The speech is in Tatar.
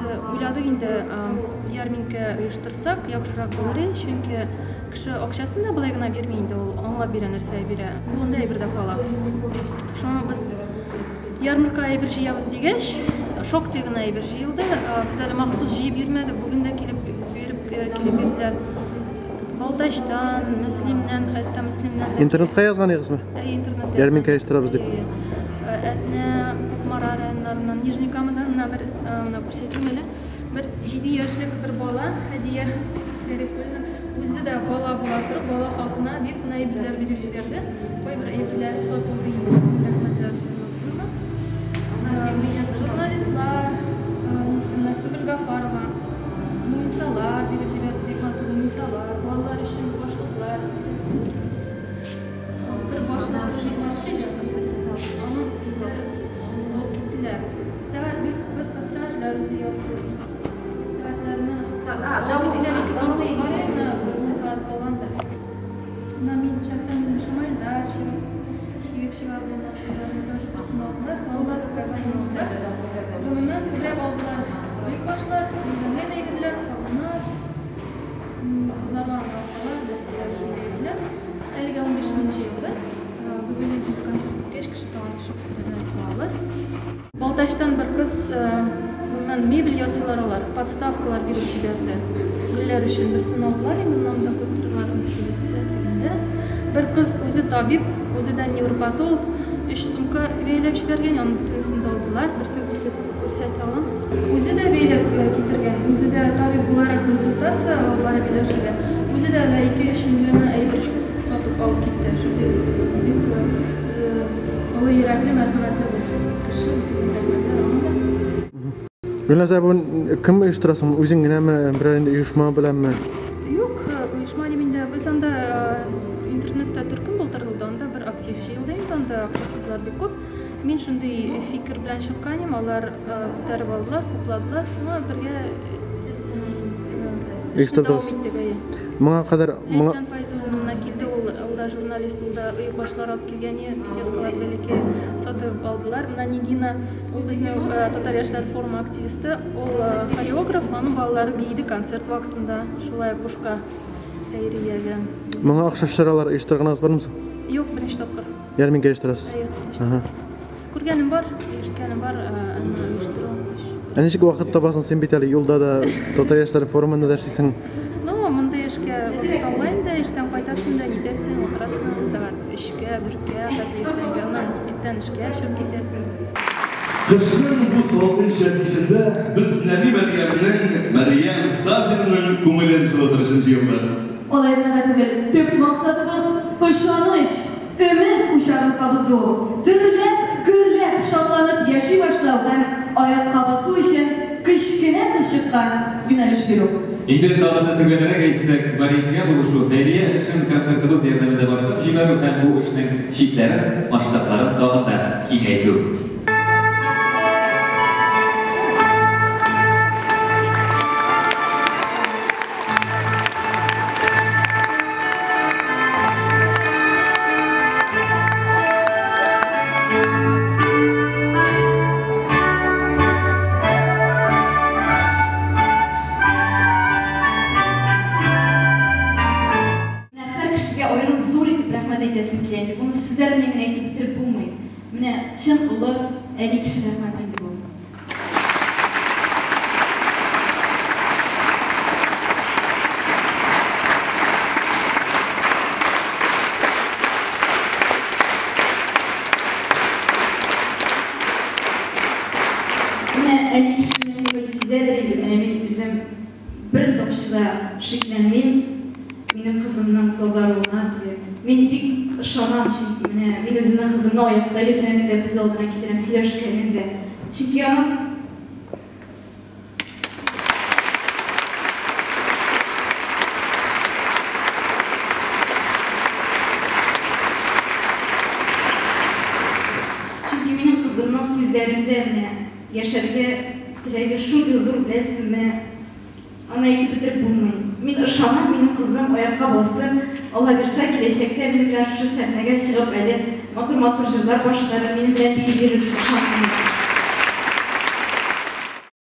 Инде уйладык инде ярминкә оештырсак, яхшырак булыр иде, чөнки кеше акчасын да болай гына бирми инде, ул аңлап бирә, нәрсә бирә. Кулында әйбер дә кала. Шуңа без ярмарка әйбер җыябыз дигәч, шактый гына әйбер җыелды. Без әле махсус җыеп йөрмәдек, бүген дә килеп биреп килеп бирделәр. Балтачтан, Мөслимнән, хәтта Мөслимнән дә. Интернетка язган идегезме? Әйе, интернетта. Ярминкә оештырабыз дип. Әтнә, Кукмара районнарыннан, Нижний Камадан менә бер менә күрсәтим әле. Бер 7 яшьлек бер бала, Хәдия Гарифуллина, үзе дә бала була торып, бала хакына дип менә әйберләр биреп җибәрде. Кайбер әйберләре сатылды инде. Рәхмәтләр булсын. Журналистлар, менә Сөмбел Гафарова, муенсалар биреп җибәрде, бик матур муенсалар, балалар өчен башлыклар. Бер башлык бик матур иде, аны алып киттеләр. Сәгать бик бер кыз сәгатьләр үзе ясый. Сәгатьләрне алып киттеләр, ике бар иде, бер генә сәгать калгандыр. Менә мин шәхсән үзем шамайлар чигеп чыгардым, менә тоже берсен алдылар, балалар картина алдылар. Гомумән, күбрәк алдылар оекбашлар, өйләнгән әйберләр, сабыннар, кызларга алкалар, нәрсәләр, шундый әйберләр. Әлегә 15 мең җыелды. Без уйлыйбыз инде, концерт беткәч, кеше тагын төшеп бер нәрсә алыр. Балтачтан бер кыз, гомумән, мебель ясыйлар алар, подставкалар биреп җибәрде. Гөлләр өчен берсен алдылар инде, менә монда куеп торалар, киләсе тегендә. Бер кыз үзе табиб, үзе дә невропатолог, өч сумка бәйләп җибәргән, аның бөтенесен дә алдылар, берсен күрсәтә алам. Үзе дә бәйләп китергән, үзе дә табиб буларак консультация алып бара Миләүшәгә. Үзе дә әле 2-3 мең генә әйбер сатып алып китте. Шундый бик олы йөрәкле, мәрхәмәтле бер кеше. Рәхмәтләр аңа да. Гөлназ, ә бу кем оештыра соң? Үзең генәме, берәр инде оешма беләнме? Юк, оешма дим инде. Без анда интернетта төркем булдырылды, анда бер актив җыелды инде, анда актив кызлар бик күп. Мин шундый фикер белән чыккан идем, алар күтәреп алдылар, хупладылар. Шуңа бергә эшне дәвам иттек, әйе. Моңа кадәр Ләйсән Файзуллина менә килде, ул да журналист, ул да оекбашлар алып килгән иде, пинеткалар бәләкәй сатып алдылар. Менә Нигина, ул безнең Татар яшьләр форумы активисты, ул хореограф, аның балалары биеде концерт вакытында, шулай ук бушка хәйриягә. Моңа охшаш чаралар оештырганыгыз бармы соң? Юк, беренче тапкыр. Ярминкә оештырасыз? Әйе, беренче тапкыр. Күргәнем бар, ишеткәнем бар, әмма оештыру. Ә ничек вакыт табасың? Син бит әле юлда да, Татар яшьләре форумында да эшлисең. Ну, мондый эшкә вакыт табыла инде, эштән кайтасың да, нитәсең, утырасың сәгать 3-кә, 4-кә хәтле иртәнге, аннан иртән эшкә чыгып китәсең. Кышның бу салкынча кичендә без нәни Мәрьямнең, Мәрьям Сафинаның күңелен җылытыр өчен җыелдык. Алай гына да түгел, төп максатыбыз, ышаныч, өмет учагын кабызу, дөрләп, гөрләп, шатланып яши башлау һәм аякка басу өчен кечкенә кызчыкка юнәлеш бирү. Инде тагын да төгәлрәк әйтсәк, Мәрьямгә булышу хәйрия эшен концертыбыз ярдәмендә башлап җибәрү һәм бу эшнең чикләрен, масштабларын тагын да киңәйтү. Менә һәр кешегә аерым зур итеп рәхмәт әйтәсем килә инде. Моны сүзләр белән генә әйтеп бетереп булмый. Менә чын олы әни кеше рәхмәте инде бу. Менә әни кешенең күңеле сизәдер инде. Менә мин үзем бер тамчы да шикләнмим минем кызымның тазаруына диеп. Мин бик ышанам, чөнки менә мин үземнең кызымны аякта йөргәнен дә күз алдына китерәм, сөйләшкәнен дә. Чөнки аның Чөнки минем кызымның күзләрендә менә яшәргә теләге шундый зур, беләсезме, менә аны әйтеп бетереп булмый. Мин ышанам, минем кызым аякка басып, Алла бирса, киләчәктә минем белән шушы сәхнәгә чыгып әле матур-матур җырлар башкарыр, минем белән биеп йөрер дип ышанам.